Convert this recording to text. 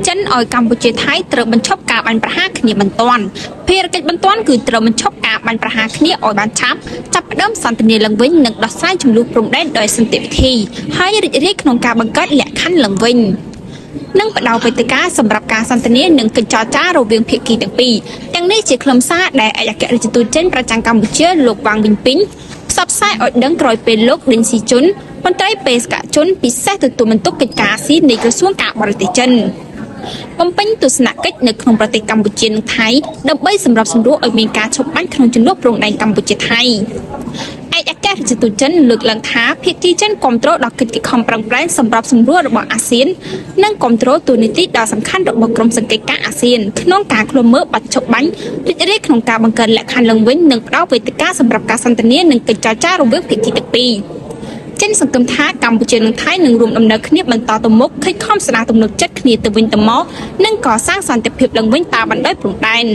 ចិនឲ្យកម្ពុជាថៃត្រូវបញ្ឈប់ការបាញ់ប្រហារគ្នាបន្ទាន់ភារកិច្ចបន្ទាន់គឺត្រូវបញ្ឈប់ការបាញ់ប្រហារគ្នាឲ្យបានឆាប់ចាប់ផ្ដើមសន្ទនាឡើងវិញនិងដោះស្រាយជម្លោះព្រំដែនដោយសន្តិវិធីហើយរីករាយក្នុងការបង្កើតលក្ខខណ្ឌឡើងវិញនិងផ្ដល់វេទិកាសម្រាប់ការសន្ទនានិងកិច្ចចរចារវាងភាគីទាំងពីរទាំងនេះជាខ្លឹមសារដែលឯកអគ្គរដ្ឋទូតចិនប្រចាំកម្ពុជាលោកវ៉ាងវិនពីងផ្សព្វផ្សាយឲ្យដឹងក្រោយពេលលោកដេញស៊ីជុនមន្ត្រីបេសកជនពិសេសទទួលបន្ទុកកិច្ចការអាស៊ីនៃក្រសួងការបរទេសចិនបំពេញទស្សនកិច្ចនៅក្នុងប្រទេសកម្ពុជានិងថៃដើម្បីសម្របសម្រួលឲ្យមានការឈប់បាញ់ក្នុងជម្លោះព្រំដែនកម្ពុជាថៃឯកអគ្គរដ្ឋទូតចិនលើកឡើងថាភាគីចិនគ្រប់គ្រងដល់កិច្ចខិតខំប្រឹងប្រែងសម្របសម្រួលរបស់អាស៊ាននិងគ្រប់គ្រងតួនាទីដ៏សំខាន់របស់ក្រុមសង្កេតការណ៍អាស៊ានក្នុងការឃ្លាំមើលបាត់ឈប់បាញ់រីករាយក្នុងការបង្កើនលក្ខខណ្ឌឡើងវិញនិងផ្ដល់វេទិកាសម្រាប់ការសន្ទនានិងកិច្ចចរចារវាងភាគីទាំងពីរចិនសង្ឃឹមថាកម្ពុជានិងថៃនឹងរួមដំណើរគ្នាបន្តទៅមុខខិតខំស្ដារទំនុកចិត្តគ្នាទៅវិញទៅមកនិងកសាងសន្តិភាពឡើងវិញតាមបណ្ដោយព្រំដែន។